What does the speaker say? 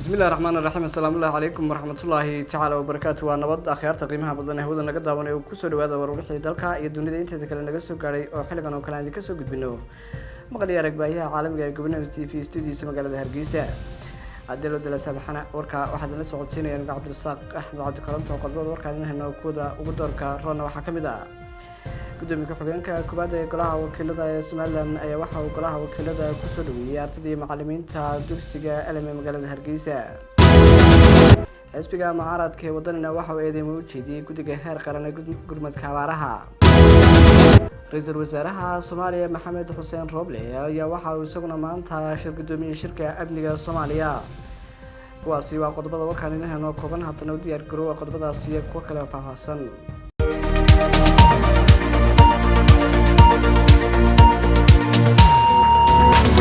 Bismillahi raxmaan raxiim. Asalaamu ullahi calaykum waraxmatullaahi tacaala wabarakaatu. Waa nabad, akhyaarta qiimaha badan ee hawada naga daawanay oo kusoo dhawaada war wixii dalka iyo dunida inteeda kale naga soo gaadhay oo xilligan oo kale aan idinka soo gudbino maqal iyo aragbaayaha caalamiga ee Gobonimo TV studiisa magaalada Hargeysa. Haddii loo dala saabaxana, warka waxaa idinla socodsiinaya anigo Cabdirasaaq Axmed Cabdikalanto. Qodobada warka idin hayno kuwada ugu doorka roonna waxaa ka mid ah: gudoomiye ku-xigeenka koowaad ee golaha wakiilada ee Somaliland ayaa waxa uu golaha wakiilada kusoo dhaweeyey ardayda iyo macalimiinta dugsiga Elm ee magaalada Hargeysa. Xisbiga mucaaradka ee Wadanina waxa uu eedeymo u jeediyey guddiga heer qaran ee gurmadka abaaraha. Ra-iisul wasaaraha Soomaaliya Maxamed Xuseen Roble ayaa waxa uu isaguna maanta shir guddoomiyey shirka amniga Soomaaliya. Kuwaasi waa qodobada warkaan idin hayno kooban. Haddana u diyaar garoowa qodobadaas iyo kuwo kale oo faahfaahsan.